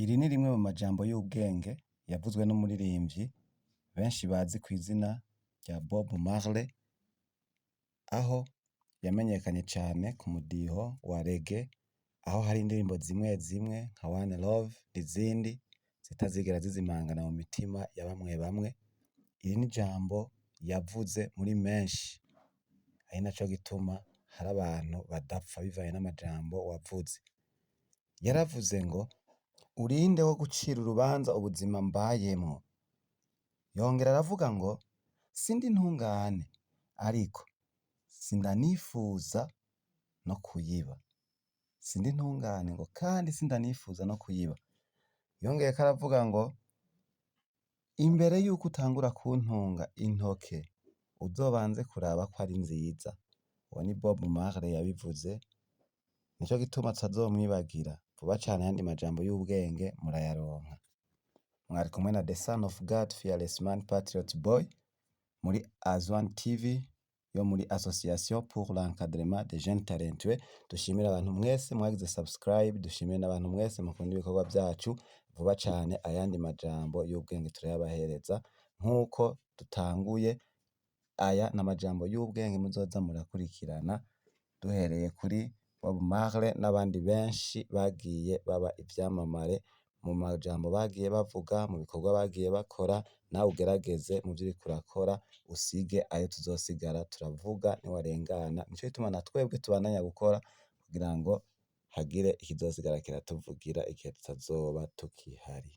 Iri ni rimwe mu majambo y'ubwenge yavuzwe n'umuririmbyi benshi bazi ku izina rya Bob Marley, aho yamenyekanye cane ku mudiho wa reggae, aho hari indirimbo zimwe zimwe nka One Love n'izindi zitazigera zizimangana mu mitima ya bamwe bamwe. Iri ni ijambo yavuze muri menshi, ari naco gituma hari abantu badapfa bivanye n'amajambo wavuze. Yaravuze ngo: "Urinde wo gucira urubanza ubuzima mbayemwo." Yongera aravuga ngo: "Sindi intungane, ariko sindanifuza no kuyiba. Sindi intungane ngo kandi sindanifuza no kuyiba." Yongeyeko aravuga ngo: "Imbere yuko utangura kuntunga intoke, uzobanze kuraba ko ari nziza." Uwo ni Bob Marley yabivuze, nico gituma tutazomwibagira. Vuba cane ayandi majambo y'ubwenge murayaronka. Mwari kumwe na The Son of God, Fearless Man, Patriot Boy muri Azwan TV yo muri Association pour l'encadrement des jeunes talentueux. Dushimire abantu mwese mwagize subscribe, dushimire n'abantu mwese mukunda ibikorwa vyacu. Vuba cane ayandi majambo y'ubwenge turayabahereza nk'uko dutanguye. Aya ni amajambo y'ubwenge muzoza murakurikirana duhereye kuri Bob Marley n'abandi benshi bagiye baba ivyamamare mu majambo bagiye bavuga, mu bikorwa bagiye bakora. Nawe ugerageze mu vyo uriko urakora usige ayo tuzosigara turavuga niwarengana. Nico gituma na twebwe tubandanya gukora kugira ngo hagire ikizosigara kiratuvugira igihe tutazoba tukihari.